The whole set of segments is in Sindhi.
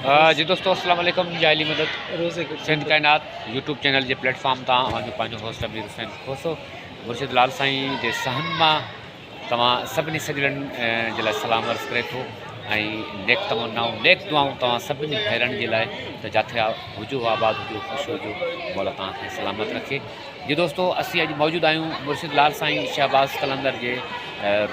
جي دوستو السلام عليڪم جي علي مدد سنڌ ڪائنات يوٽيوب چينل جي پليٽ فارم تان اوهان جو پنهنجو هوسٽ امير حسين کوسو مرشد لال سائين جي صحن مان توهان سڀني سڄڻن جي لاء سلام عرض ڪري ٿو ۽ نيڪ تمنائون نيڪ دعائون توهان سڀني ڀائرن جي لاء ته جاٿي هجو آباد هجو خوش هجو مولا توهان کي سلامت رکي جي دوستو اسين اڄ موجود آهيون مرشد لال سائين شهباز قلندر جي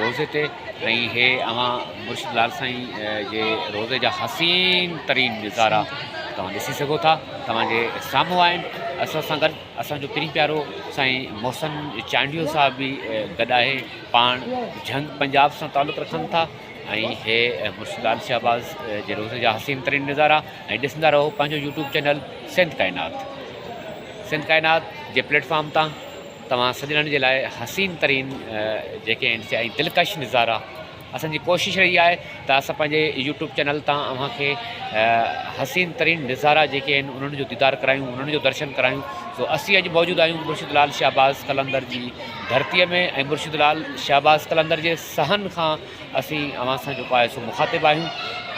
روضي تي ۽ هي اوهان مرشد لال سائين جي روضي جا حسين ترين نظارا توهان ڏسي سگهو ٿا توهان جي سامهون آهن اسان سان گڏ اسان جو پرين پيارو سائين محسن چانڊيو صاحب به گڏ آهي پاڻ جهنگ پنجاب سان تعلق رکن ٿا ۽ هي مرشد لال شهباز جي روضي جا حسين ترين نظارا ۽ ڏسندا رهو پنهنجو يوٽيوب چينل سنڌ ڪائنات سنڌ ڪائنات جي پليٽ فارم تان توهان سڄڻن جي لاء حسين ترين جيڪي آهن سي ۽ دلڪش نظارا اسان جي ڪوشش رهي آهي ته اسان پنهنجي يوٽيوب چينل تان اوهان کي حسين ترين نظارا جيڪي آهن انهن جو ديدار ڪرايون انهن جو درشن ڪرايون سو اسين اڄ موجود آهيون مرشد لال شهباز قلندر جي ڌرتيء ۾ ۽ مرشد لال شهباز قلندر جي صحن کان اسين اوهان سان جيڪو آهي سو مخاطب آهيون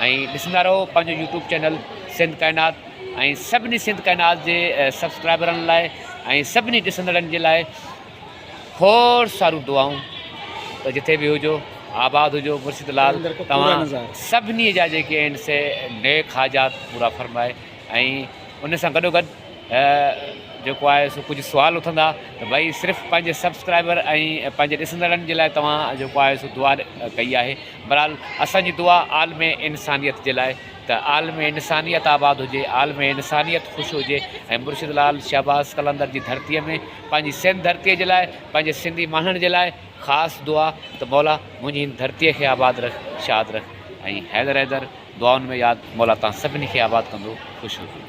۽ ڏسندا رهو پنهنجو يوٽيوب چينل سنڌ ڪائنات ۽ سڀني سنڌ ڪائنات جي سبسڪرائبرن لاء ۽ سڀني ڏسندڙن جي لاء کوڙ سارون دعائون ته جٿي به هجو آباد هجو مرشد لال توهان سڀني جا جيڪي آهن سي نيڪ حاجات پورا فرمائي ۽ ان سان گڏو گڏ جيڪو آهي سو ڪجهه سوال اٿندا ته ڀائي صرف پنهنجي سبسڪرائبر ۽ پنهنجي ڏسندڙن جي لاء توهان جيڪو آهي سو دعا ڪئي آهي بهرحال اسان جي دعا عالم انسانيت جي لاء ته عالم انسانيت آباد هجي عالم انسانيت خوش هجي ۽ مرشد لال شهباز قلندر جي ڌرتيء ۾ پنهنجي سنڌ ڌرتيء جي لاء پنهنجي سنڌي ماڻهن جي لاء خاص دعا ته مولا منهنجي هن ڌرتيء کي آباد رک شاد رک ۽ حيدر حيدر دعائن ۾ ياد مولا توهان سڀني کي آباد ڪندو خوش هجو.